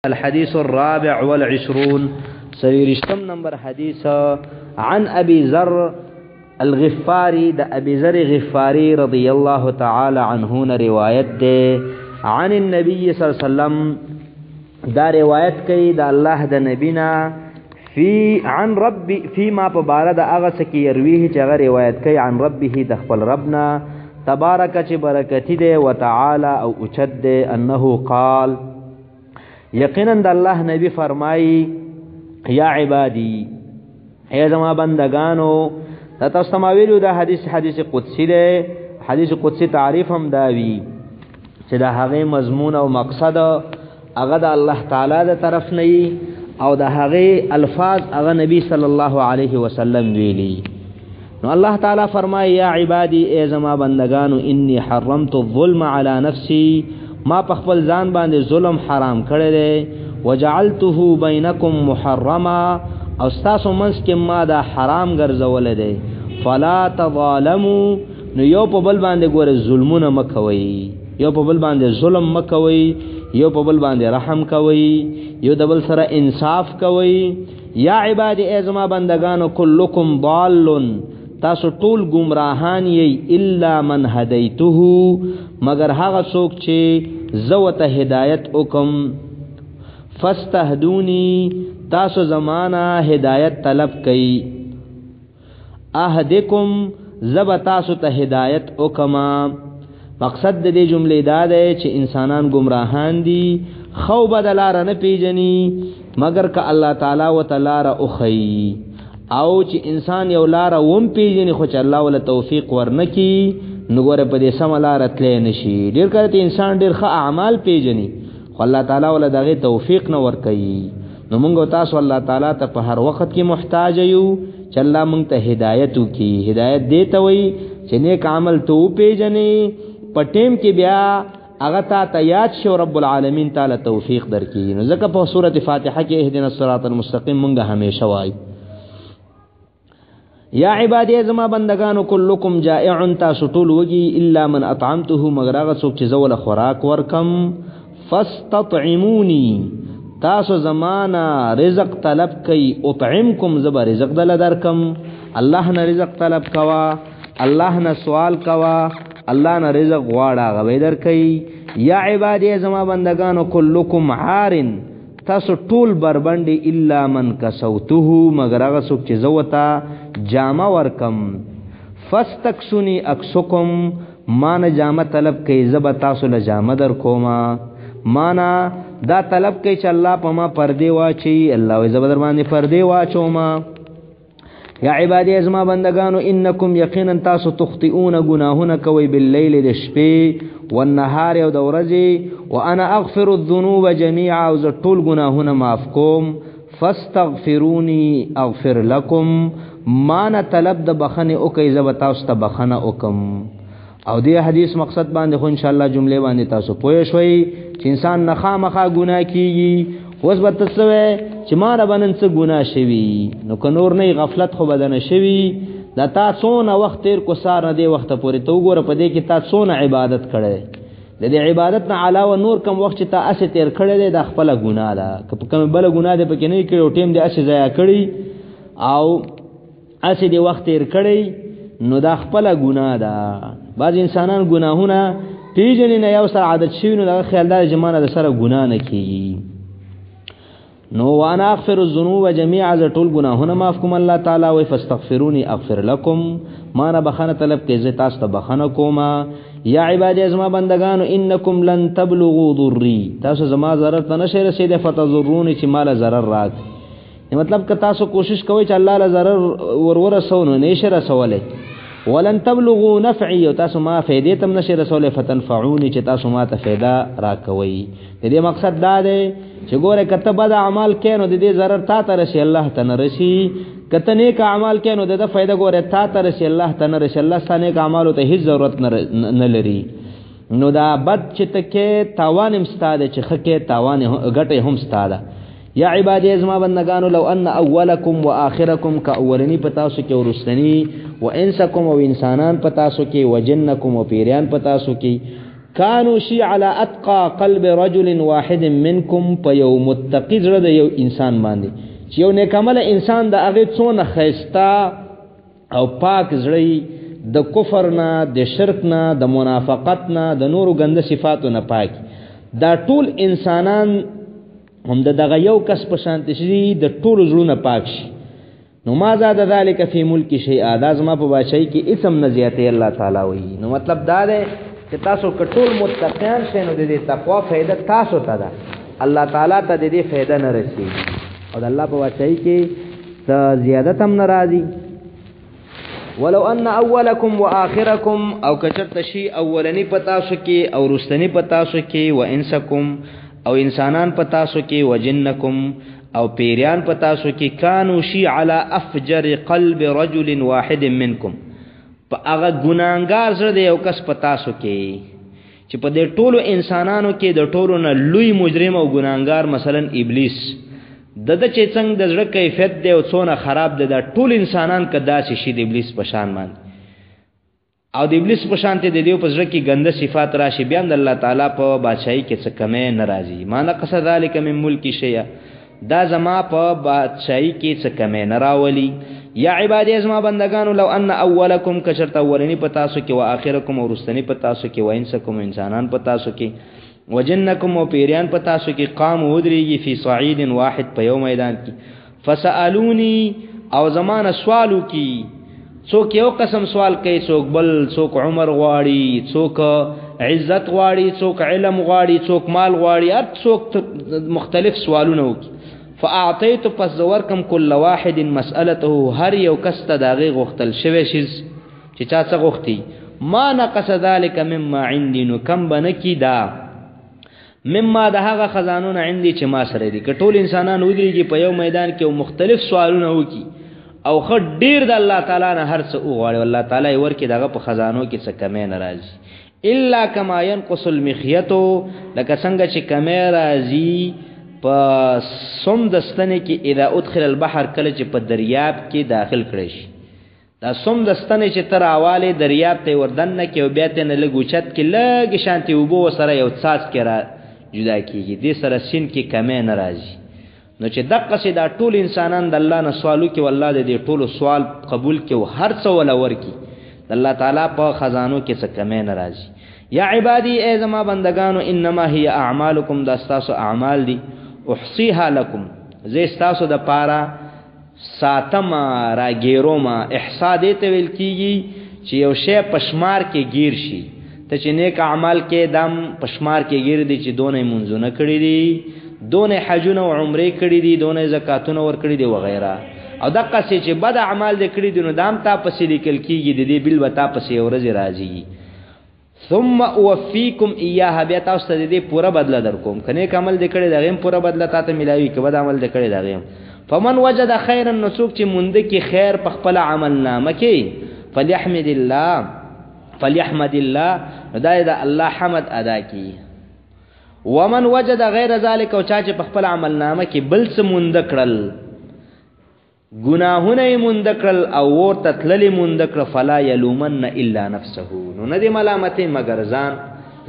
الحديث الرابع والعشرون، سریرشتم نمبر حدیث. عن ابي ذر الغفاري، د ابي ذر غفاري رضی الله تعالی عنه نه روایت ده، عن النبي صلی الله علیه وسلم، دا روایت کوي د الله د نبینا، فی عن رب فيما په بار د هغه څه کې يرويه چې هغه روایت کوي، عن ربه د خپل ربنا، تبارک چې برکتی ده، وتعالى او اوچت ده، انه قال، یقینا د الله نبی فرمایي، یا عبادی، ای زما بندگانو. دا تاسو ما ویلو دا حدیث حدیث قدسی ده. حدیث قدسی تعریف هم داوی چې دا هغه مضمون او مقصد هغه د الله تعالی د طرف نه او د هغه الفاظ هغه نبی صلی الله علیه وسلم ویلی. نو الله تعالی فرمایي، یا عبادی، ای زما بندگانو، انی حرمت الظلم علی نفسی، ما په خپل ځان باندې ظلم حرام کړی دی، وجعلته بینکم محرما، او تاسو منځ کې ما دا حرام ګرځولې دی، فلا تظالموا، نو یو په بل باندې ګوره ظلمونه مکوئ، یو په بل باندې ظلم مکوئ، یو په بل باندې رحم کوئ، یو د بل سره انصاف کوئ. یا عبادی، ای زما بندگانو، کلکم ضال، تاسو ټول گمراهان یی، الا من هدیته، مگر هغه څوک چې زه ورته هدایت وکم، فاستهدونی، تاسو زمانہ هدایت طلب کئ، اهدکم، زب تاسو ته هدایت وکما. مقصد د دې جملې دا دی چې انسانان گمراهان دي، خو بدلار نه پیژني، مگر که الله تعالی و تعالی را اوخی، او چې انسان یو لار وم پیژني خو چې الله ول توفیق ورنکي نو ګوره په دې سم لار تللی نشي. ډیر کله ته انسان ډیر ښه اعمال پیژني خو الله تعالی ول دغه توفیق نه ورکوي. نو موږ تاسو الله تعالی ته په هر وخت کې محتاج یو چې الله موږ ته هدایت وکړي. هدایت دی ته وایي چې نیک عمل ته وپیژنې، په ټیم کې بیا هغه تا ته یاد شو، رب العالمین تعالی توفیق درکړي. نو ځکه په سورة فاتحه کې اهدنا الصراط المستقیم موږ همیشه وایو. یا عبادی، زما بندگانو، کلکم جائع، تاسو ټول وږي، الا من اطعمته، مگر هغه څوک چې زه وله خوراک ورکم، فاستطعمونی، تاسو زمانہ رزق طلب کئ، اطعمکم، زبا رزق دل درکم. الله نه رزق طلب کوا، الله نه سوال کوا، الله نه رزق غواړه، غوي درکئ. یا عبادی، زما بندگانو، کلکم عارن، تاسو ټول بربندي، الا من کسوته، مگر هغه څوک چې زه ورته جامه ورکم، فاستکسونی اکسکم، مان جامه طلب کوي، زه به تاسو له جامه در کوما. مانا دا طلب کوي چې الله په ما پردې واچي، الله وایي زه به در باندې پردې واچوما. یا عبادی، ازما بندگانو، انکم، یقینا تاسو، تخطئون، گناهونه کوي، باللیل، د شپې، والنهار، او د ورځې، وانا اغفر الذنوب جميعا، او زه ټول گناهونه معاف کوم، فاستغفروني اغفر لكم، ما نه طلب د بخنه او کوي، زه به تاسو ته بخنه وکم. او دې حدیث مقصد باندې خو ان شاء الله جمله باندې تاسو پوه شئ چې انسان نخامخا ګناه کیږي. اوس به ته څه چې ما نه بنن څه ګناه شوي، نو که نور نه غفلت خو بدنه شوي. دا تا څونه وخت تیر کو سار نه دی وخت پورې ته وګوره په دې کې تا څونه عبادت کړی، د دې عبادت نه علاوه نور کم وخت چې تا اسې تیر کړی دی دا خپله ګناه ده. که په کوم بله ګناه دې پکې نه کړی او ټیم دې اسې ضایع کړی او اسې دې وخت تیر کړی نو دا خپله ګناه ده. بعض انسانان ګناهونه پیژني نه، یو سره عادت شوي، نو دغه خیال دا چې ما نه د سره ګناه نه کیږي. نو وانا اغفر الذنوب جميعا، ز ټول ګناهونه معاف کوم. الله تعالی وی فاستغفروني اغفر لكم، ما نه بخنه طلب کې زه تاسو ته بخنه کوما. یا عبادی، ازما بندگانو، انکم لن تبلغوا ضري، تاسو زما ضرر ته نشئ رسیدلی، فتضروني، چې مال ضرر راک. مطلب که تاسو کوشش کوئ چې الله له ضرر ورورسو نو نشئ رسولی. ولن تبلغوا نفعي، او تاسو ما فائدې تم نشئ رسولی، فتنفعوني، چې تاسو ما ته فائدہ راکوئ. د دې مقصد دا دی چې ګوره کته بد اعمال کینو د دې ضرر تا ته رسی، الله ته نه رسی. کته نیک اعمال کینو د دې فائدہ ګوره تا ته رسی، الله ته نه رسی. الله ستا نیک اعمالو ته هیڅ ضرورت نه لري. نو دا بد چې تکې تاوان هم ستا دی، چې ښه کې تاوان ګټه هم ستا ده. یا عبادی، ازما بندگانو، لو ان اولکم و آخرکم، کا اولنی پتاسو کې ورستنی، و انسکم، او انسانان پتاسو کې، و جنکم، او پیریان پتاسو کې، کانو شی علی اتقا قلب رجل واحد منکم، په یو متقی زړه د یو انسان باندې چې یو نیک عمله انسان د هغې څونه ښایسته او پاک زړه د کفر نه، د شرک نه، د منافقت نه، د نورو ګنده صفاتو نه پاک، دا ټول انسانان هم د دغه یو کس په شان شي، د ټولو زړونه پاک شي. نو ما زاد ذلک فی ملک شیئا، دا زما په بادشاہي کې هیڅ هم نه زیاتوي الله تعالی وایي. نو مطلب دا دی چې تاسو که ټول متقیان شئ نو د دې تقوا فایده تاسو ته ده، الله تعالی ته د دې فایده نه رسېږي، او د الله په بادشاہي کې څه زیادت هم نه راځي. ولو ان اولکم واخرکم، او کچرته شي اولنی په تاسو کې او وروستنی په تاسو کې، و انسکم او انسانان په تاسو کې، و جنکم او پیریان په تاسو کې، کانو شي علی افجر قلب رجل واحد منکم، په هغه ګناهګار زړه د یو کس په تاسو کې چې په دې ټولو انسانانو کې د ټولو نه لوی مجرم او ګناهګار مثلا ابلیس، د ده چې څنګه د زړه کیفیت دی او څونه خراب دی، دا ټول انسانان که داسې شي د ابلیس په شان باندې، او د ابلیس په شان ته د دیو په زړه کې ګنده صفات راشي، بیا هم د الله تعالی په بادشاهي کې څه کمی نه راځي. ما نقص ذلک من ملک شیئا، دا زما په بادشاهي کې څه کمی نه راولي. یا عبادی زما بندگانو، لو ان اولکم، کچرته اولنی په تاسو کې، و آخرکم او وروستنی په تاسو کې، و انسکم انسانان په تاسو کې، وجنکم او پیریان په تاسو کې، قام ودریږي فی صعید واحد په یو میدان کې، فسألونی او زمانه سوالو کی، څوک یو قسم سوال کوي، څوک بل، څوک عمر غواړي، څوک عزت غواړي، څوک علم غواړي، څوک مال غواړي، هر څوک مختلف سوالونه وکړي. فاعطیت پس زه ورکم کل واحد مسألته، هر یو کس ته د هغې غوښتل شوی شیز چې چا څه غوښتي، ما نقص ذلک مما عندي، نو کم به نه کي دا مما د هغه خزانو نه عندي چې ما سره دي. که ټول انسانان ودرېږي په یو میدان کې او مختلف سوالونه وکړي او ښه ډېر د الله تعالی نه هر څه وغواړي، الله تعالی یې ورکړي، د هغه په خزانو کې څه کمی نه راځي. الا کما ینقص المخیط، لکه څنګه چې کمی راځي په سم د ستنې کې، اذا ادخل البحر، کله چې په دریاب کې داخل کړی شي. دا سم د ستنې چې ته راوالې دریاب ته یې وردننه کړې او بیا ترې نه لږ اوچت کې لږ شانتې اوبو ورسره یو څاڅکی را جدا کېږي، دې سره سیند کې کمی نه راځي. نو چې دقسې دا ټول انسانان د الله نه سوال وکړي، والله د دې ټولو سوال قبول کړي او هر څه وله ورکړي، د الله تعالی په خزانو کې څه کمی نه راځي. یا عبادی، ای زما بندگانو، انما هي اعمالکم، دا ستاسو اعمال دي، احصیها لکم، زه ستاسو د پاره ساتم راګیروم. احصا دې ته ویل کېږي چې یو شی په شمار کې ګیر شي، ته چې نیک اعمال کې دم په شمار کې ګیر دي چې دونه یې مونځونه کړي دي، دونه حجونه او عمرې کړي دي، دونه زکاتونه ورکړي دي وغیره. او دقسې چې بد اعمال دې کړي دي نو دام تا پسې لیکل کېږي، د دې بل به تا پسې یو ورځې راځي. ثم اوفیکم ایاها، بیا تاسو ته د دې پوره بدله درکوم. که نیک عمل دې کړی د هغې هم پوره بدله تا ته میلاوي، که بد عمل دې کړی د هغې هم. فمن وجد خیرا، نو څوک چې مونده کې خیر په خپله عمل نامه کې، فلیحمد الله، فلیحمد الله، نو دا د الله حمد ادا کړي. ومن وجد غیر ذلک، او چا چې په خپل عمل نامه کې بل څه مونده کړل، ګناهونه یې مونده کړل او ورته تللې مونده کړه، فلا یلومن الا نفسه، نو نه دې ملامتې مګر ځان،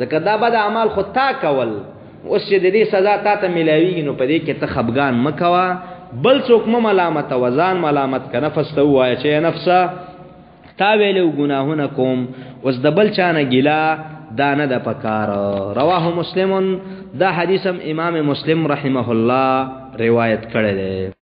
ځکه دا بد اعمال خو تا کول، اوس چې د دې سزا تا ته میلاویږي نو په دې کې ته خفګان مه کوه، بل څوک مه ملامتوه، ځان ملامت که، نفس ته ووایه چې ای نفسه تا ویلې و ګناهونه کوم، اوس د بل چا نه ګیله دا نه ده پکار. رواه مسلم، دا حدیث هم امام مسلم رحمه الله روایت کړی دی.